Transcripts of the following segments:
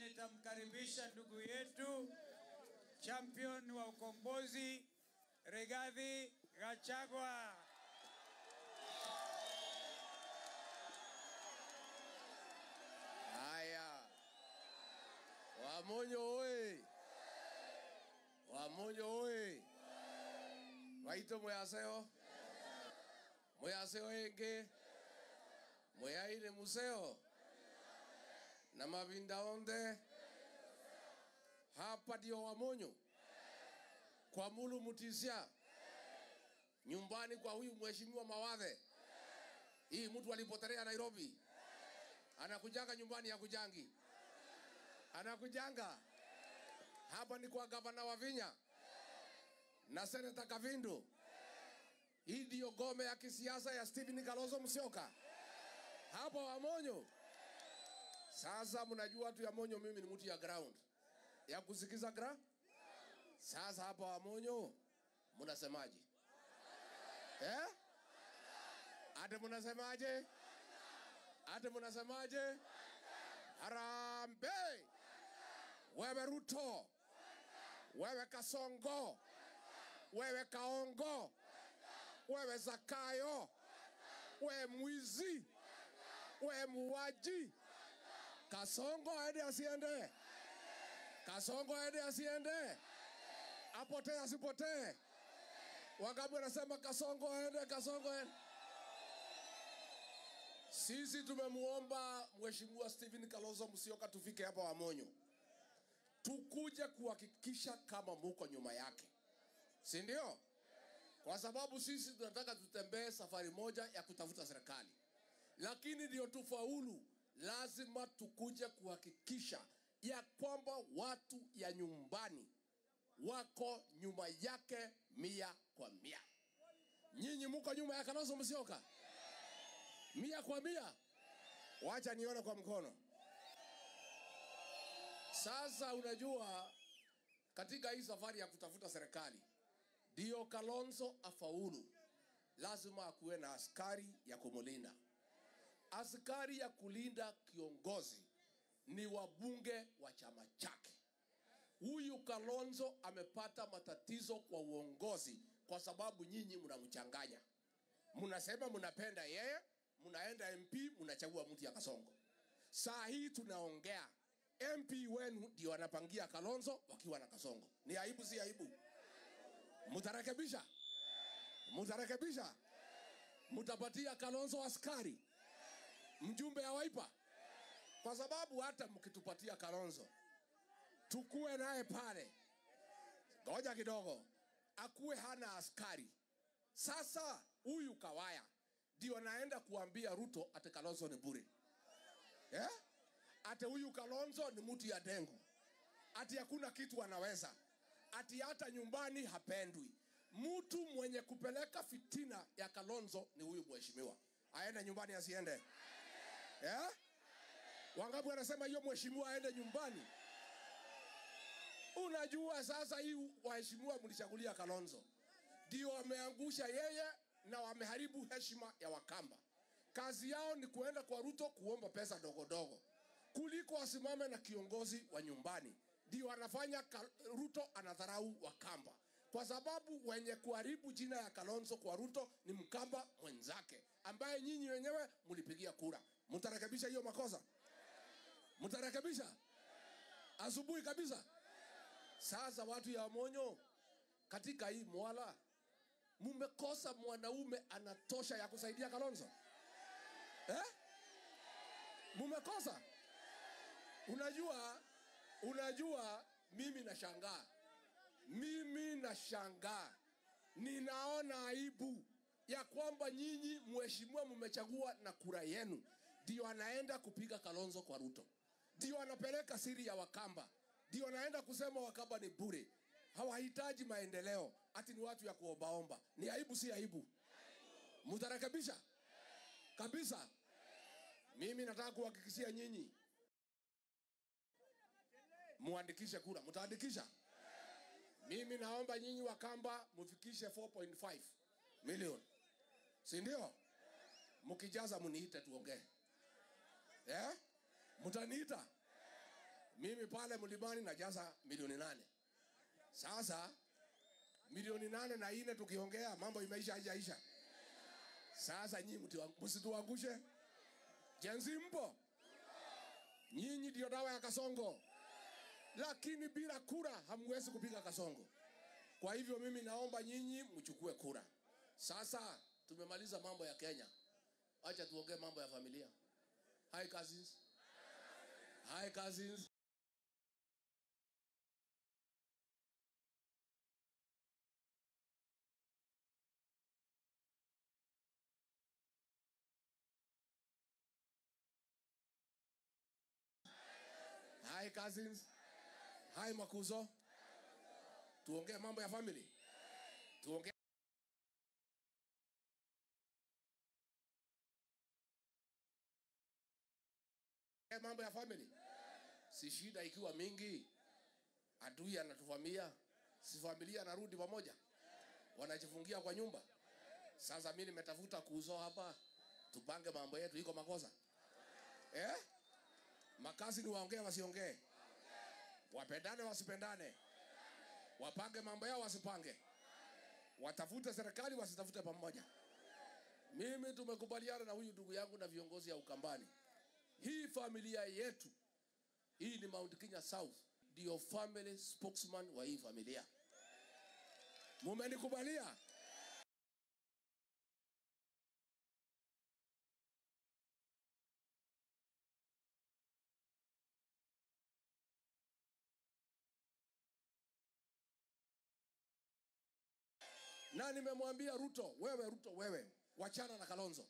nitamkaribisha ndugu yetu champion wa ukombozi Rigathi Gachagua. Haya. Wamonyo oye. Wamonyo oye. Waito mwaseo. Mwaseo enge. Mwaire museo. Na mavinda onde. Hapa ndio Wamonyo. Kwa Mulu Mutisia. Nyumbani kwa huyu mheshimiwa Mawathe. Hii mtu alipotelea Nairobi. Anakujanga nyumbani ya kujangi. Anakujanga. Hapa ni kwa gavana Wavinya na Senator Kavindu. Hii ndio gome ya kisiasa ya Stephen Kalonzo Musyoka. Hapa Wamonyo. Sasa mnajua watu ya Monyo, mimi ni mtu ya ground. Ya kusikiza ground. Sasa hapa Wamonyo mnasemaje? Eh? Ate mnasemaje? Ate mnasemaje? Harambee! Wewe Ruto, wewe Kasongo, wewe Kaongo, wewe Zakayo, wewe mwizi, wewe muwaji. Kasongo aende asiende? Kasongo aende asiende? Apotee asipotee? Wangapi wanasema Kasongo aende, Kasongo aende? Sisi tumemuomba Mheshimiwa Stephen Kalonzo Musyoka tufike hapa Wamonyo. Tukuje kuhakikisha kama muko nyuma yake. Si ndio? Kwa sababu sisi tunataka tutembee safari moja ya kutafuta serikali. Lakini ndio tufaulu, lazima tukuje kuhakikisha ya kwamba watu ya nyumbani wako nyuma yake 100%. Nyinyi muko nyuma ya Kalonzo Musyoka? 100%? Wacha nione kwa mkono. Sasa unajua katika hii safari ya kutafuta serikali, ndio Kalonzo afaulu, lazima akuwe na askari ya kumulinda. Askari ya kulinda kiongozi ni wabunge wa chama chake. Huyu Kalonzo amepata matatizo kwa uongozi kwa sababu nyinyi mnamchanganya. Mnasema mnapenda yeye, mnaenda MP, mnachagua mtu ya Kasongo. Saa hii tunaongea, MP wenu ndio wanapangia Kalonzo wakiwa na Kasongo. Ni aibu si aibu? Mtarekebisha? Mtarekebisha? Mtapatia Kalonzo askari? Mjumbe awaipa? Kwa sababu hata mkitupatia Kalonzo, tukue naye pale, ngoja kidogo, akuwe hana askari. Sasa huyu Kawaya ndio anaenda kuambia Ruto ate Kalonzo ni bure. Eh? Ate huyu Kalonzo ni mtu ya dengu. Ati hakuna kitu anaweza. Ati hata nyumbani hapendwi. Mtu mwenye kupeleka fitina ya Kalonzo ni huyu mheshimiwa. Aende nyumbani asiende? Eh? Wangapi wanasema hiyo mheshimiwa aende nyumbani? Unajua sasa hii waheshimiwa mlichagulia Kalonzo ndio wameangusha yeye na wameharibu heshima ya Wakamba. Kazi yao ni kuenda kwa Ruto kuomba pesa dogo dogo kuliko asimame na kiongozi wa nyumbani. Ndio wanafanya Ruto anadharau Wakamba, kwa sababu wenye kuharibu jina ya Kalonzo kwa Ruto ni Mkamba mwenzake ambaye nyinyi wenyewe mlipigia kura. Mtarekebisha hiyo makosa? Mtarekebisha? Asubuhi kabisa. Sasa watu ya Wamonyo, katika hii mwala mumekosa mwanaume anatosha ya kusaidia Kalonzo. Eh? Mumekosa. Unajua mimi nashangaa. Mimi nashangaa. Ninaona aibu ya kwamba nyinyi mheshimiwa mmechagua na kura yenu ndio anaenda kupiga Kalonzo kwa Ruto. Ndio anapeleka siri ya Wakamba. Ndio anaenda kusema Wakamba ni bure. Hawahitaji maendeleo, ati ni watu ya kuombaomba. Ni aibu si aibu? Mtarekebisha? Kabisa. Mimi nataka kuhakikishia nyinyi, muandikishe kura. Mtaandikisha? Mimi naomba nyinyi Wakamba mufikishe 4.5 million. Si ndio? Mkijaza mniite tuongee. Eh? Mtaniita? Mimi pale mlimani najaza 8 milioni. Sasa 8 milioni na 4 tukiongea mambo imeisha haijaisha. Sasa nyinyi msituangushe. Gen Z mpo? Nyinyi ndio dawa ya Kasongo. Lakini bila kura hamwezi kupiga Kasongo. Kwa hivyo mimi naomba nyinyi mchukue kura. Sasa tumemaliza mambo ya Kenya. Acha tuongee mambo ya familia. Hi cousins. Hi cousins. Hi cousins. Hi makuzo. Tuongee mambo ya family. Tuongee mambo ya family. Si shida ikiwa mingi, adui anatuvamia, si familia anarudi pamoja, wanajifungia kwa nyumba. Sasa mimi nimetafuta kuuzo hapa, tupange mambo yetu. Iko makosa eh? Makazi ni waongee wasiongee, wapendane wasipendane, wapange mambo yao wasipange, watafute serikali wasitafute pamoja. Mimi tumekubaliana na huyu ndugu yangu na viongozi ya Ukambani, hii familia yetu hii ni Mount Kenya South, ndio family spokesman wa hii familia. Mumenikubalia? Na nimemwambia Ruto, wewe Ruto, wewe wachana na Kalonzo,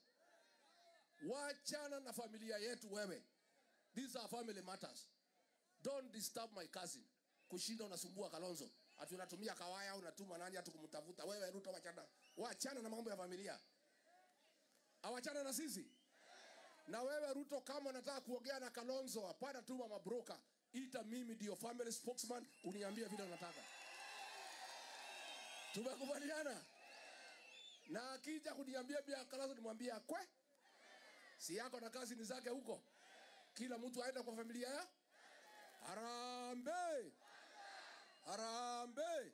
wachana na familia yetu wewe. These are family matters. Don't disturb my cousin. Kushinda unasumbua Kalonzo, ati unatumia kawaya, unatuma nani hata kumtafuta. Wewe Ruto, wachana, wachana na mambo ya familia, awachana na sisi. Na wewe Ruto, kama unataka kuongea na Kalonzo, hapana tuma mabroka, ita mimi ndio family spokesman, uniambie vile unataka. Tumekubaliana? Na akija kuniambia bia Kalonzo, nimwambie kwe si yako na kazi ni zake huko. Kila mtu aenda kwa familia ya. Harambee! Harambee!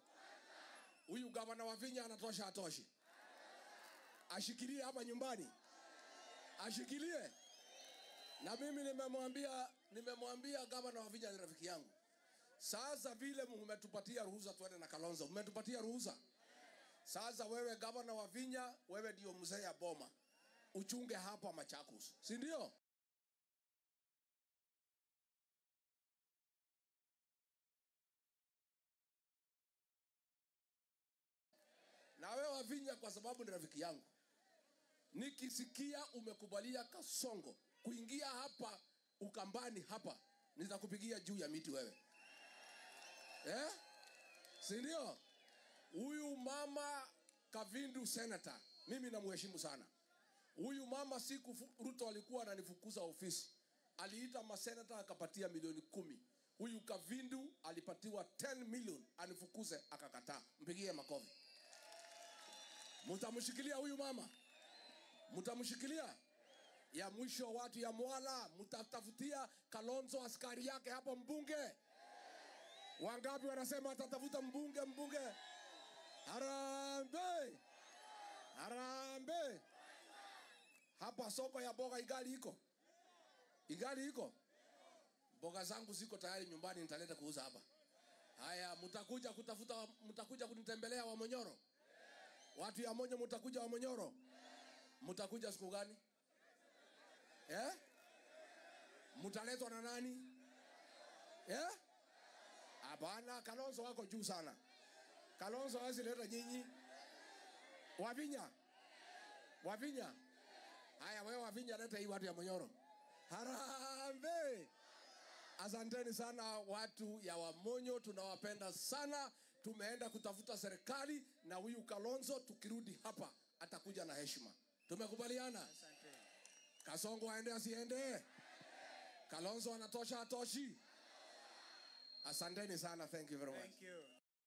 Huyu gavana wa Vinya anatosha, atoshi? Ashikilie hapa nyumbani, ashikilie. Na mimi nimemwambia gavana wa Vinya ni rafiki yangu. Sasa vile mmetupatia ruhusa tuende na Kalonzo, mmetupatia ruhusa. Sasa wewe gavana wa Vinya, wewe ndio mzee ya boma, uchunge hapa Machakos, si ndio? Na wewe Wavinya, kwa sababu ni rafiki yangu, nikisikia umekubalia Kasongo kuingia hapa Ukambani hapa, nitakupigia juu ya miti wewe, eh? Si ndio? Huyu mama Kavindu senator, mimi namheshimu sana. Huyu mama siku Ruto alikuwa ananifukuza ofisi, aliita masenata akapatia 10 milioni. Huyu Kavindu alipatiwa 10 million anifukuze, akakataa. Mpigie makofi. Mtamshikilia huyu mama, mtamshikilia. Ya mwisho, watu ya Mwala, mtatafutia Kalonzo askari yake hapo mbunge. Wangapi wanasema atatafuta mbunge? Mbunge, harambee, harambee! Hapa soko ya mboga igali iko, igali iko. Mboga zangu ziko tayari nyumbani, nitaleta kuuza hapa. Haya, mtakuja kutafuta, mtakuja kunitembelea Wamonyoro? Watu ya Monyo, mtakuja Wamonyoro? Mtakuja siku gani? Eh? Mtaletwa na nani? Eh? Hapana, Kalonzo wako juu sana. Kalonzo hawezi leta nyinyi. Wavinya. Wavinya. Haya, wewe Wavinya, leta hii watu ya Monyoro. Harambee! Asanteni sana watu ya Wamonyo, tunawapenda sana. Tumeenda kutafuta serikali na huyu Kalonzo, tukirudi hapa atakuja na heshima. Tumekubaliana? Asante. Kasongo aende asiende? Kalonzo anatosha atoshi? Asanteni sana, thank you very much. Thank you.